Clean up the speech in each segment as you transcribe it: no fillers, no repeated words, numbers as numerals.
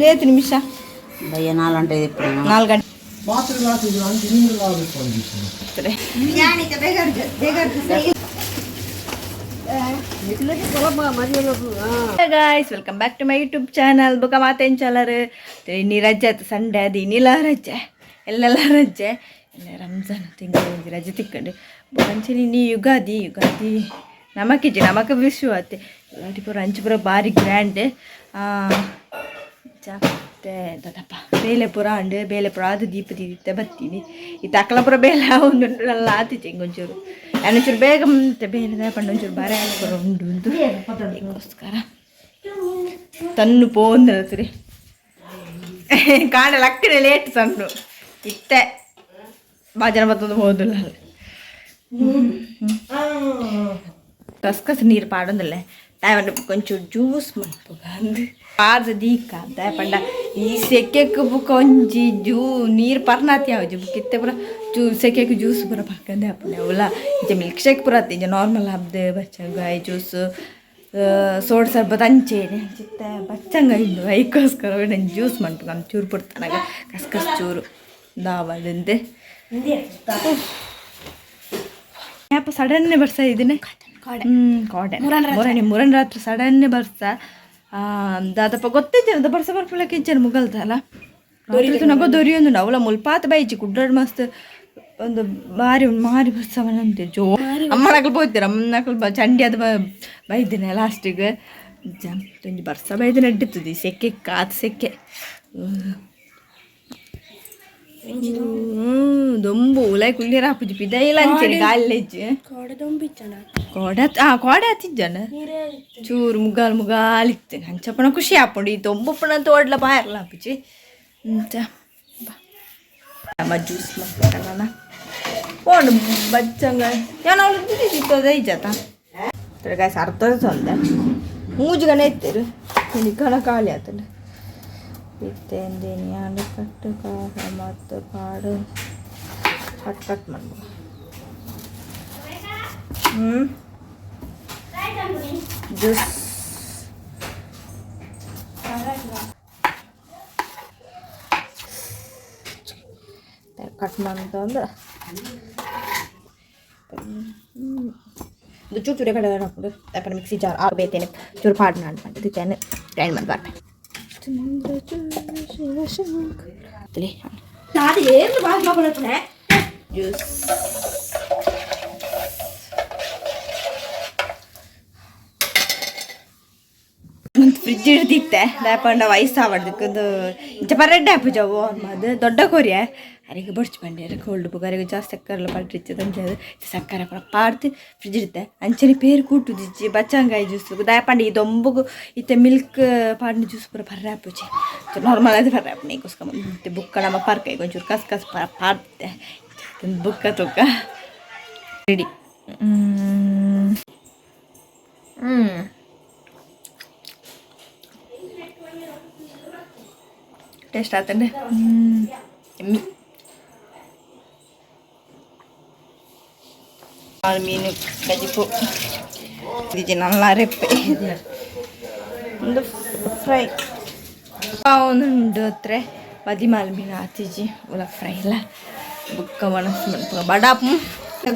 Lathe ನಿಮಿಷ. ಬಯ್ಯ 4 ಗಂಟೆ. 4 ಗಂಟೆ. ಮಾತ್ರೆ. Guys, welcome back to my YouTube channel. ಬೊಕ ಮಾತೆನ್ ಚಾಲರ್? ಇನ್ನಿ ರಜೆ ಆಯ್ತು, ಸಂಡೆ ಅದು. ಇನ್ನಿಲ್ಲ ರಜೆ, ಎಲ್ಲೆಲ್ಲ ರಜೆ. ಎಲ್ಲ ರಂಜಾನ್ ತಿಂಗಳು ಒಂಜಿ ರಜೆ ತಿಕ್ಕಂಡು. ಬೊಕ ಇನ್ನಿ ಯುಗಾದಿ. ಯುಗಾದಿ ನಮಕಿಜ್ಜಿ, ನಮಕ್ ವಿಶು ಆತೆ. ಯುಗಾದಿ ಪೂರ ಅಂಚು ಪೂರ ಬಾರಿ ಗ್ರ್ಯಾಂಡ್. ಜಾತೆ ದದಪ್ಪ ಬೇಲೆ ಪೂರ ಅಂಡು, ಬೇಲೆ ಪೂರ ಅದು ದೀಪ ದೀದಿತ್ತೆ ಬತ್ತೀನಿ. ಈ ತಕಲ ಪೂರ ಬೇಲೆ ಒಂದು ಎಲ್ಲ ಆತಿಚ್ಚೆ. ಒಂಚೂರು ಒಂಚೂರು ಬೇಗ ಮುಂತೆ ಬೇಲೆ ಪಂಡ ಒಂಚೂರು ಬಾರೆ ಪೂರ ಉಂಡು ಉಂದು. ಅದಕ್ಕೋಸ್ಕರ ತನ್ನು ಪೋಂದ್ರಿ ಕಾಣ ಲಕ್ಕನೆ ಲೇಟ್ ಸಣ್ಣ ಇತ್ತೆ ಬಾಜನ ಬತ್ತೊಂದು ಹೋದಿಲ್ಲ. ಕಸ್ಕಸ್ ನೀರು ಪಾಡೊಂದಿಲ್ಲ. ದಾಯಪಂಡ ಕೊಂಚ ಜ್ಯೂಸ್ ಮನ್ಪುಗ ಅಂದ್ ಪಾರ್ದ ದೀಕ. ದಾಯಪಂಡ ಈ ಸೆಕೆಕ್ ಬುಕ್ಕ ಒಂಜಿ ಜ್ಯೂ ನೀರು ಪರ್ನಾತಿ ಯಾವಜಿ. ಬುಕ್ಕ ಇತ್ತೆ ಪೂರ ಜ್ಯೂ ಸೆಕೆಕ್ ಜ್ಯೂಸ್ ಪೂರ ಪರ್ಕಂದೆ ಆಪುಂಡು ಅವುಲ. ಇಂಚ ಮಿಲ್ಕ್ ಶೇಕ್ ಪೂರ ಅತ್ತೆ, ಇಂಚ ನಾರ್ಮಲ್ ಹಬ್ದು ಬಚ್ಚಂಗಾಯಿ ಜ್ಯೂಸ್, ಸೋಡ್ ಸರ್ಬತ್ ಅಂಚೇನೆ. ಚಿತ್ತ ಬಚ್ಚಂಗ ಇಂದು ಐಕೋಸ್ಕರ ನಂಗೆ ಜ್ಯೂಸ್ ಮನ್ಪುಗ ಚೂರು ಪುಡ್ತಾನಾಗ ಕಸ್ಕಸ್ ಚೂರು ದಾವದಂತೆ. ಯಾಪ ಸಡನ್ನೆ ಬರ್ಸಾ ಇದನ್ನೇ. ಕೋಡೆ ಮುರಣಿ ಮುರಣಿ ರಾತ್ರಿ ಸಡನ್ನೆ ಬರ್ಸ. ದಾದಪ್ಪ ಗೊತ್ತಿಜ್ಜನ ಬರ್ಸ ಬರ್ಪುಲಕ್ಕೆ ಇಜ್ಜನ ಮುಗಲ್ತಲ್ಲ. ನಗೋ ದೊರಿಯೊಂದು ಅವಳ ಮುಲ್ಪಾತ ಬೈಚಿ ಕುಡ್ಡಾಡ್ ಮಸ್ತ್ ಒಂದು ಬಾರಿ ಮಾರಿ ಬರ್ಸವನಂತೆ. ಜೋ ಅಮ್ಮನಕಲ್ ಪೋಯ್ತೀರ, ಅಮ್ಮನಕಲ್ ಚಂಡಿ ಅದು ಬೈದಿನ ಲಾಸ್ಟಿಗೆ. ಒಂಜಿ ಬರ್ಸ ಬೈದಿನ ಅಡ್ಡಿತ್ತದ. ಈ ಸೆಕೆ ಕಾತ್ ಸೆಕೆ. ದೊಂಬು ಉಲಾಯ್ ಕುಲ್ಲಿರ ಹಾಪುಜಿ ಪಿದೈಲ ಅಂಚೆನೆ ಗಾಳಿ. ಕೋಡೆ, ಆ ಕೋಡೆ ಆತಿಜ್ಜನ ಚೂರು ಮುಗಾಲ್ ಮುಗಾಲ್ ಇತ್ತು. ಅಂಚಪ್ಪನ ಖುಷಿ ಆಪುಂಡು. ಈ ದೊಂಬುಪ್ಪನ ತೋಡ್ಲ ಬಾಯರ್ಲ ಆಪುಜಿ ಅಂಚ. ನಮ್ಮ ಜ್ಯೂಸ್ ಮಕ್ಕಳಲ್ಲ ಪೋಂಡು ಬಚ್ಚಂಗ ಯಾನ ಇತ್ತದ ಇಜ್ಜತ. ಗಾಯ್ಸ್, ಅರ್ಧ ಚಂದ ಮೂಜು ಗಣ ಇತ್ತರು ಕಣ ಖಾಲಿ ಆತಂಡ ಇತ್ತೇಂದೇನಿ. ಆಂಡ ಕಟ್ಟು ಕಾಡ ಮತ್ತು ಪಾಡು ಕಟ್ ಕಟ್ ಮಾಡ್ಬೋದು. ಹ್ಞೂ, ಜ್ಯೂಸ್ ಕಟ್ ಮಾಡ್ತಂದ್ರೆ ಇದು ಚೂರು ಚೂರು ಕಡೆ ಹಾಕೊಂಡು ಯಾಕಂದ್ರೆ ಮಿಕ್ಸಿ ಜಾರ್ ಆಗಬೇತೇನೆ. ಚೂರು ಪಾಡ್ ನಾನು ಮಾಡಿದ್ದು ಗ್ರೈಂಡ್ ಮಾಡಿ ಬರ್ತೆ. ಜ್ಯೂಸ್ ಮತ್ತು ಫ್ರಿಜ್ ಹಿಡ್ದಿತ್ತೆ. ದಾಪಂಡ ವಯಸ್ಸಾವಡ್ದಕ್ಕದು ಇಂಚ ಪರಡ್ಡೆ ಆಪುಜವು. ಅದು ದೊಡ್ಡ ಕೊರಿಯ ಅರಿಗೆ ಬಡ್ಚು ಬಂಡಿ ಕೋಲ್ಡ್ ಬುಕ್ ಅರಿಗೆ ಜಾಸ್ತಿ ಸಕ್ಕರೆಲ್ಲ ಪಡ್ರಿಚ್ಚ ಅಂಚೆ ಸಕ್ಕರೆ ಪೂರ ಪಾಡ್ದು ಫ್ರಿಜ್ ಇಡುತ್ತೆ. ಅಂಚನೆ ಪೇರು ಕೂಟುದಿಜ್ಜಿ ಬಚ್ಚಂಗಾಯಿ ಜ್ಯೂಸ್. ದಾಯಪಂಡ ಈ ದೊಂಬುಗು ಇತ್ತೆ ಮಿಲ್ಕ್ ಪಾಡಿನ ಜ್ಯೂಸ್ ಪೂರ ಪರ್ರೆ ಆಪುಜಿ, ನಾರ್ಮಲ್ ಅದು ಪರ್ರೆ ಆಪುನಿ. ಐಕೋಸ್ಕರ ಮತ್ತೆ ಬುಕ್ಕ ನಮ್ಮ ಪರ್ಕ ಒಂಚೂರು ಕಸ್ ಕಸ್ ಪರ ಪಾಡ್ತೆ ಬುಕ್ಕ ತುಕ್ಕ ರೆಡಿ. ಹ್ಞೂ, ಟೇಸ್ಟ್ ಆತಂಡೆ ಎಮ್ಮಿ ಮೀನು ಕಜಿಪು ಇದು ನಲ್ಲ ರೆಪ್ಪೆ ಒಂದು ಫ್ರೈ ಉಂಡು ಹತ್ರ ಬದಿಮಾಲ್ ಮೀನು ಆತಿಜಿ ಉಲ ಫ್ರೈ ಇಲ್ಲ. ಬುಕ್ಕ ಮನಸ್ಸು ಮನ್ಪುಗ ಬಡಾಪು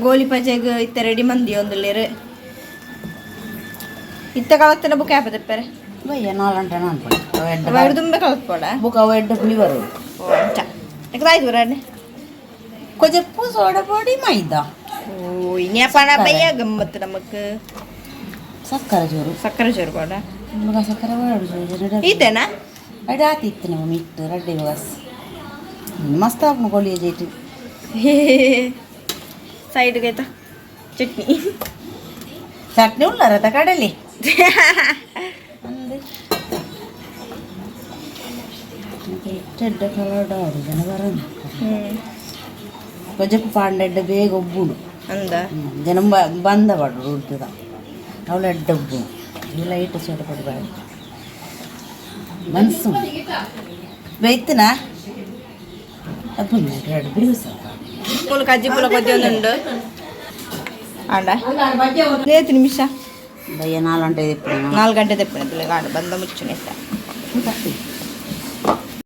ಗೋಲಿ ಪಜೆಗ್ ಇತ್ತ ರೆಡಿ ಮಂದಿ ಒಂದುಲ್ಲೇರು. ಇತ್ತ ಕಳತ್ತನ ಬುಕ್ ಯಾಪ ತೆಪ್ಪರೆ? ಬಯ್ಯ 4 ಗಂಟೆ ಅನ್ಕೊಂಡು. ಅವು ತುಂಬೆ ಕಳತ್ಪೋಡ. ಬುಕ್ ಅವು ಎಡ್ಡೆ ಪುಳಿ ಬರೋದು. ಓ, ಅಂಚ ಆಯ್ತು ಬರಾನೆ. ಕೊಜಪ್ಪು, ಸೋಡಾ ಪೊಡಿ, ಮೈದಾ. ಓ, ಇನ್ಯಾಪಣ ಬಯ್ಯ ಗಮ್ಮತ್ತು ನಮಕ್. ಸಕ್ಕರೆ ಚೂರು. ಸಕ್ಕರೆ ಚೂರು ಬೇಡ. ಮಗ ಸಕ್ಕರೆ ಬೇಡ ಚೂರು. ಈತೇನಾ? ಅಡಿ ಆತಿತ್ತು ನಿಮ್ಮ ಮಿಟ್ಟು ರಡ್ಡೆ ಬಸ್ ಮಸ್ತ್ ಆಪುಂಡು ಗೋಲಿ ಜೇಟು. ಸೈಡ್ಗೆ ಆಯ್ತಾ ಚಟ್ನಿ. ಚಟ್ನಿ ಉಳ್ಳಾರತ ಕಡಲೆ ಅಂದು ಚೆಡ್ಡ ಕಲರ್ಡ್ ಜನ ಬರೋಣ. ಕೊಜಪ್ಪು ಪಾಂಡೆಡ್ಡ ಬೇಗ ಒಬ್ಬುಡು. ಅಂದ. ಜನ ಬಂದ ಪಾಡು ಉಡ್ತದ ಅವಳು ಎಡ್ಡ ಒಬ್ಬು ಈ ಲೈಟ್ ಸೋಟ ಪಡು ಬೇಡ ಮನ್ಸು ಬೇಯ್ತನಾ ಅಪ್ಪು ಎರಡು ಬೇವು. ಮೂಲು ಕಜ್ಜಿಪುಲ ಕೊಜ್ಜೊಂದುಂಡು ಆಂಡ ಲೇತು ನಿಮಿಷ. ಬಯ್ಯ 4 ಗಂಟೆ. 4 ಗಂಟೆ ತೆಪ್ಪಣೆ ಕಾಂಡ ಬಂದ ಮುಚ್ಚುನೆ.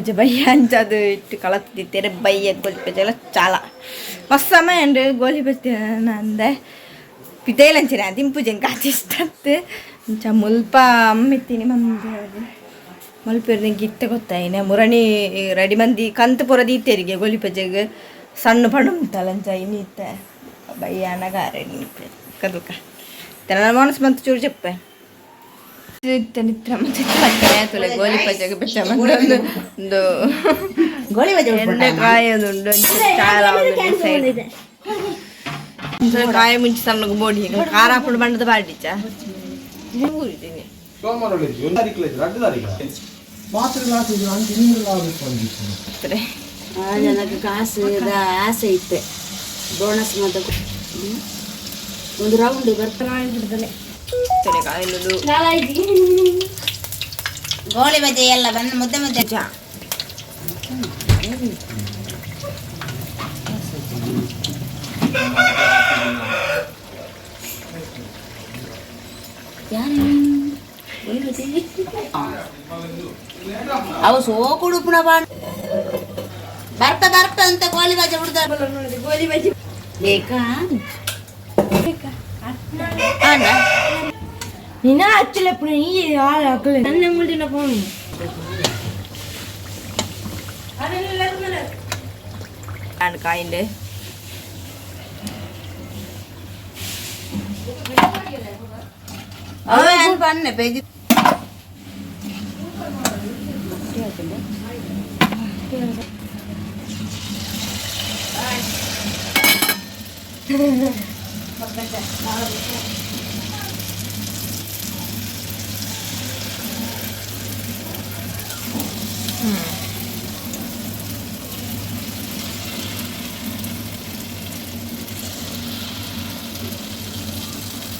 ಬಜ್ಜೆ ಬಯ್ಯ ಅಂಚದು ಇಟ್ಟು ಕಳತ್ತಿತ್ತೇರೆ ಬಯ್ಯ ಗೋಲಿ ಬಜ್ಜೆ ಎಲ್ಲ ಚಾಲ ಮಸ್ತ್ ಸಮಯ ಉಂಡು ಗೋಲಿ ಬಜ್ಜೆ ಅಂದೆ ಪಿತೇಲಂಚಿನ ದಿಂಪುಜೆ ಕಾತಿ ಇಷ್ಟ ಅಂಚ ಮುಲ್ಪ ಅಮ್ಮಿತ್ತೀನಿ ಮಂದಿ ಮಲ್ಪೆರ್ನ ಗಿತ್ತ ಗೊತ್ತಾಯಿನ ಮುರಣಿ ರೆಡಿ ಮಂದಿ ಕಂತು ಪೂರ ದೀತೆರಿಗೆ ಗೋಲಿ ಬಜ್ಜೆಗ್ ಸಣ್ಣ ಪಂಡು ಉಂಟಲ್ಲ ಅಂಚ ಇನಿ ಇತ್ತ ಬಯ್ಯ ಅನಗ ರೆಡಿ ಕದುಕ ತೆನ ಮನಸ್ಸು ಬಂತು ಚೂರು చెప్పೆ ಇತ್ತ ನಿತ್ರ ಮತ್ತೆ ತುಲೆ ಗೋಲಿ ಬಜ್ಜೆಗ್ ಬೆಚ್ಚ ಒಂದು ಒಂದು ಗೋಳಿ ಬಜ್ಜೆ ಎಣ್ಣೆ ಕಾಯೋದುಂಡು ಅಂಚ ಚಾಲ ಒಂದು ಸೈಡ್ ಕಾಯಿ ಮುಂಚೆ ಸಣ್ಣಗೆ ಬೋಡಿ ಖಾರ ಹಾಕೊಂಡು ಬಣ್ಣದ ಬಾಡಿಚ ಸೋಮವಾರ ಒಂದು ತಾರೀಕು ಎರಡು ತಾರೀಕು ಮಾತ್ರೆ ಹಾಕಿದ್ರು ಅಂತ ಇನ್ನೂರು ಆಗಬೇಕು ಅಂದಿತ್ತು. ಆ ಜನಕ್ಕೆ ಕಾಸು ಆಸೆ ಇತ್ತೆ ಬೋನಸ್ ಮತ್ತೆ ಒಂದು ರೌಂಡ್ ಬರ್ತಾನೆ. ಕಾಯಿಲುದು. ಗೋಳಿ ಬಜ್ಜೆ ಎಲ್ಲ ಬಂದು ಮುದ್ದೆ ಮುದ್ದೆ. ಚಾ. ಅವು ಸೋಕುಡುಪುಣ ಬಾ ಬರ್ತ ಬರ್ತ ಅಂತ ಗೋಲಿ ಬಜ್ಜೆ ಬಿಡ್ತಾರೆ. ಗೋಲಿ ಬಜ್ಜೆ. ಬೇಕಾ? ನಿನ್ನ ಹಚ್ಚಲಪ್ಪ ಈ ಹಾಳು ನನ್ನ ಮುಂದಿನ ಫೋನ್. ಕಾಯಿಂಡೆ. ಅವ ಬನ್ನೆ ಪೇಜಿ.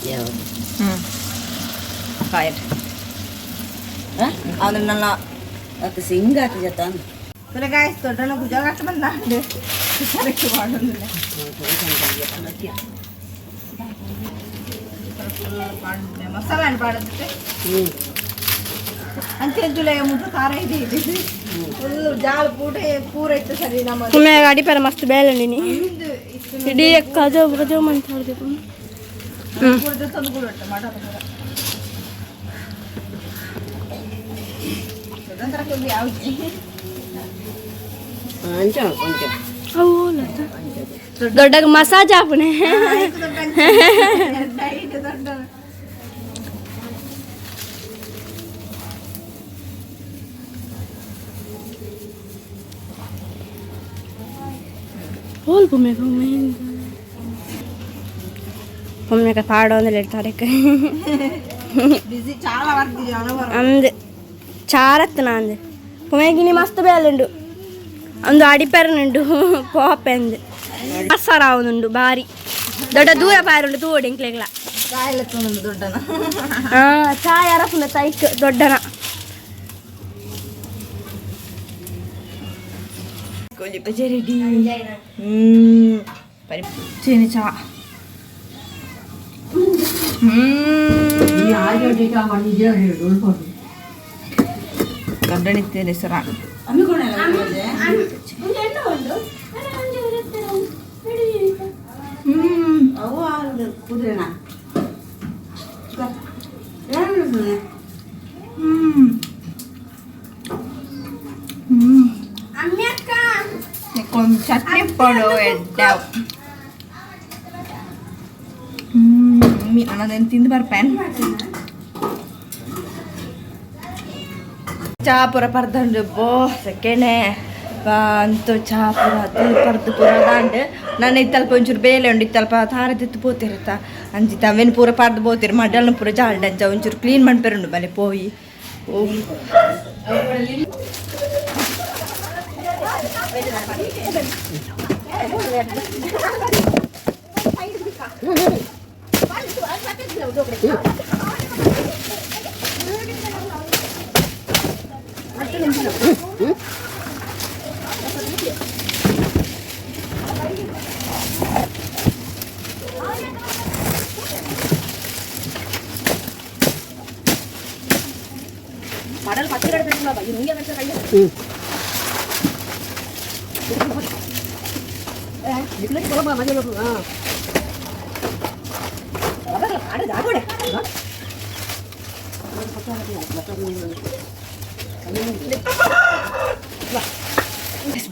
ಯಾವುದು? ಹ್ಮ್ ಕಾಯ್ ಅವನನ್ನೆಲ್ಲ. ಅದು ಸಿಂಗಾಟ ಜೊತೆ. ಗಾಯ್ಸ್, ದೊಡ್ಡನ ಗುಜರಾತ್ ಬಂದ ಮಾಡೋದಿಲ್ಲ. ಮಸಾಲ ಪಾಡತ್ತೆ. ಅಂಚೆ ಮುಟ್ಟು ಖಾರ ಇದೆ ಇದೆ ಫುಲ್ ಜಾಲ್ ಪೂಟ ಪೂರ ಇತ್ತು ಸರಿ ನಮ್ಮ. ಒಮ್ಮೆ ಅಡಿಪೇರ ಮಸ್ತ್ ಬೇಲೆ ನೀ ಇಡೀ ಕಜೋ ಕಜೋ ಅಂತ ಹೊಡೆದು. ತಂದು ಕೂಡ ಉಂಟು ಮಾಡೋದು ಕೂಡ. ಯಾವ್ದು? ಅಂಚ ಕೊಂಚ. ಅವು ದೊಡ್ಡಗ ಮಸಾಜ್ ಆಪಣೆ. ದೊಡ್ಡ. ಹೋಲ್ ಬೊಮ್ಮೆ ಬೊಮ್ಮೆ ಬೊಮ್ಮೆಗ ಪಾಡೋಂದ್ರೆ ಹೇಳ್ತಾರೆ. ಬಿಸಿ చాలా వర్క్. ಅಂದ್ ಚಾರತ್ನ ಅಂದ್ ಪೊಮೆಗಿನಿ ಮಸ್ತ್ ಬೇಲುಂಡು ಅಂದು ಅಡಿಪೆರನುಂಡು ಪೋಪೆ ಅಂದ್ ಮಸಾರಾವುನುಂಡು ಬಾರಿ ದೊಡ್ಡ ದೂರ ಬಾರುಂಡು ತೂಡು ಎಂಕ್ಲೆಗ್ಲ. ಕಾಯಿಲೆ ತೊಂದು ದೊಡ್ಡನ. ಆ ಚಾಯ್ ಅರಪುಂಡ ತೈಕ್ ದೊಡ್ಡನ. ಗೋಲಿ ಬಜ್ಜೆ ರೆಡಿ. ಪರಿಪು ಚೀನಿ ಚಾ. ದೊಡ್ಡಣಿತ್ತೇನೆ ಸರ. ಅವು ಕುದುರೆನಾ? కొంచెం చట్నీ పొడు ಎಡ್ಡ ಅನ್ನೋದೇನು ತಿಂದು ಬರ್ಪೇನ್. ಚಾ ಪೂರ ಪರ್ದಂಡು ಬೋ ಸೆಕೆನೆ ಅಂತೂ ಚಾ ಪೂರ ಅದು ಪರ್ದು ಪೂರ ದಾಂಡು. ನಾನು ಇತ್ತಲ್ಪ ಒಂಚೂರು ಬೇಲೆ ಉಂಡು ಇತ್ತಲ್ಪ ತಾರದಿತ್ತು ಪೋತಿರತ್ತ ಅಂಚಿತ ಅವೇನು ಪೂರ ಪರ್ದು ಪೋತಿರು ಮಡ್ಡಲ್ನ ಪೂರ ಜಾಲ್ಡ್ ಅಂಚ ಒಂಚೂರು ಕ್ಲೀನ್ ಮನ್ಪೆರುಂಡು ಬಲೆ ಪೋಯಿ. ಓ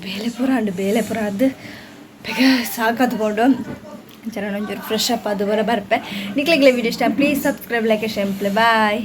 ಬೇಲೆ ಪೂರ ಉಂಡು, ಬೇಲೆ ಪೂರ ಅದು ಬೇಗ ಸಾಕಾದ್ಕೊಂಡು ಜನ ಒಂಚೂರು ಫ್ರೆಶ್ ಅಪ್ ಅದು ಬರ ಬರ್ಪೆ. ನಿಕ್ಲೆಗ್ಲೆ ವಿಡಿಯೋ ಇಷ್ಟ, please subscribe, like, share. Boy.